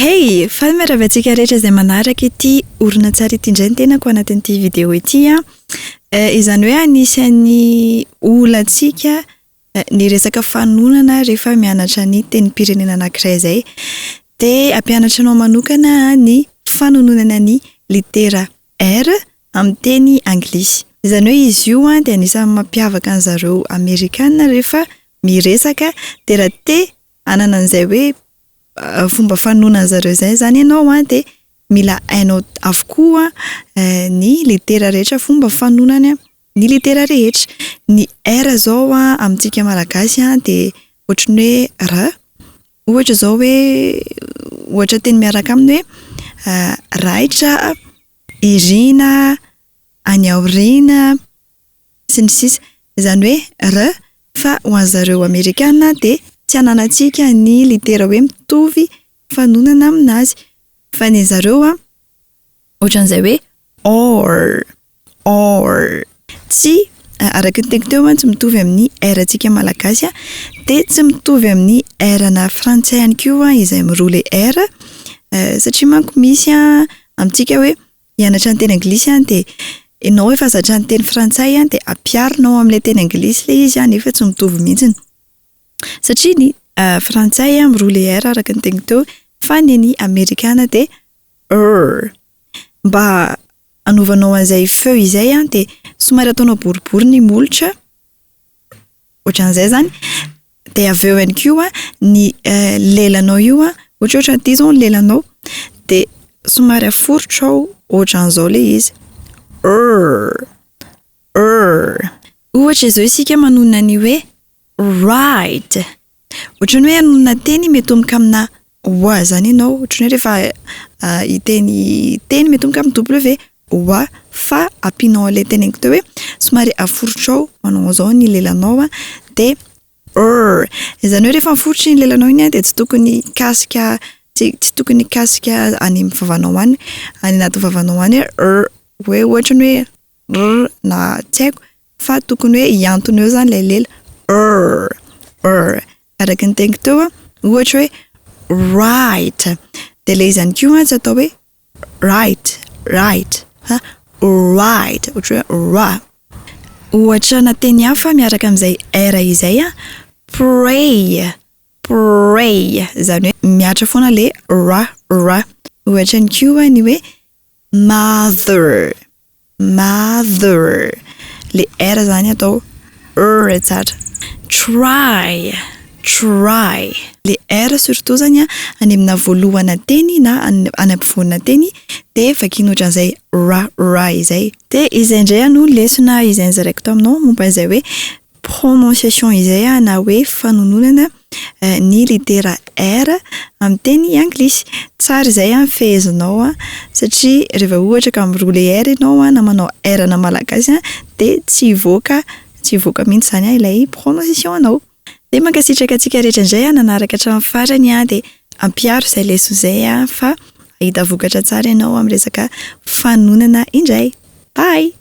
Hey! Faly miarahaba antsika rehetra izay manaraka ity horonantsary ity indray ny tenako anatin'ity vidéo ity an. Izany hoe anisan'ny olantsika ny resaka fanonana rehefa mianatra ny tenim-pirenena anankiray izay. Dia hampianatra anao manokana ny fanononana ny litera R amin'ny teny anglisy. Izany hoe izy io an dia anisan'ny mampiavaka an'zareo amerikana rehefa miresaka dia raha te hanana an'izay hoe fomba fanonona an'zareo izay izany ianao an dia mila hainao avokoa ny litera rehetra, fomba fanonana ny litera rehetra. Ny R izao an amintsika malagasy an dia ohatran'ny hoe R, ohatra izao hoe ohatra teny miaraka aminy hoe raitra, irina, any aoriana sy ny sisa. Izany hoe R fa ho an'zareo amerikana dia tsy ananantsika ny litera hoe mitovy fanonana aminazy fa ny an'zareo an ohatran'izay hoe or, or. Tsy araka ny teniko teo an tsy mitovy amin'ny R antsika malagasy an dia tsy mitovy amin'ny R ana frantsay ihany koa izay miroa ilay R satria manko misy an amintsika hoe hianatra ny teny anglisy an dia ianao efa zatra ny teny frantsay an dia ampiharinao amin'ilay teny anglisy ilay izy an nefa tsy mitovy mihitsiny. Satria ny frantsay an miroa ilay R araka ny teniko teo fa ny an'ny amerikana dia R. Mba hanovanao an'izay feo izay an dia somary ataonao boribory ny molotra ohatran'izay izany. Dia avy eo ihany koa ny lelanao io an, ohatra hoe ohatran'ity izao ny lelanao dia somary aforitra ao ohatran'izao ilay izy. R, R. Ohatra izao isika manonona ny hoe ride. Ohatran'ny hoe hanonona teny miatomboka amina wa izany ianao, ohatran'ny hoe rehefa hiteny teny miatomboka amin'ny W, wa, fa ampianao an'ilay teneniko teo hoe somary aforitrao manao an'izao ny lelanao an, dia r. Izany hoe rehefa miforitra iny lelanao iny an dia tsy tokony hikasika tsy tsy tokony hikasika any amin'ny vavanao any, any anaty vavanao any hoe r, hoe ohatra ny hoe r na tsy haiko fa tokony hoe hihantona eo izany ilay lela r, r. Araka ny teniko teo an, ohatra hoe right, dia ilay izy ihany koa an tsy atao hoe right, right fa right, ohatra hoe ra. Ohatra na teny hafa miaraka amin'izay r izay an, pray, pray, izany hoe mihatra foana ilay ra, ra. Ohatra ihany koa ny hoe mother, mother, le R zany atao r tsara. Try, try, le R surtout zany an any amina voalohana teny na any ampovoanina teny de vakiana ohatran'izay ra ra izay. De izay indray no lesona izay nozaraiko taminao momba an'izay hoe prononciation izay na hoe fanononana ny litera R amin'ny teny anglisy. Tsara izay an fehezinao an satria rehefa ohatra ka miroa ilay R ianao an na manao R ana malagasy an dia tsy hivoaka tsy hivoaka mihitsy izany an ilay prononciation anao. Dia mankasitraka antsika rehetra indray an nanaraka hatramin'ny farany an dia ampiharo izay lesona izay an fa hahita vokatra tsara ianao amin'ny resaka fanonana indray. Bye!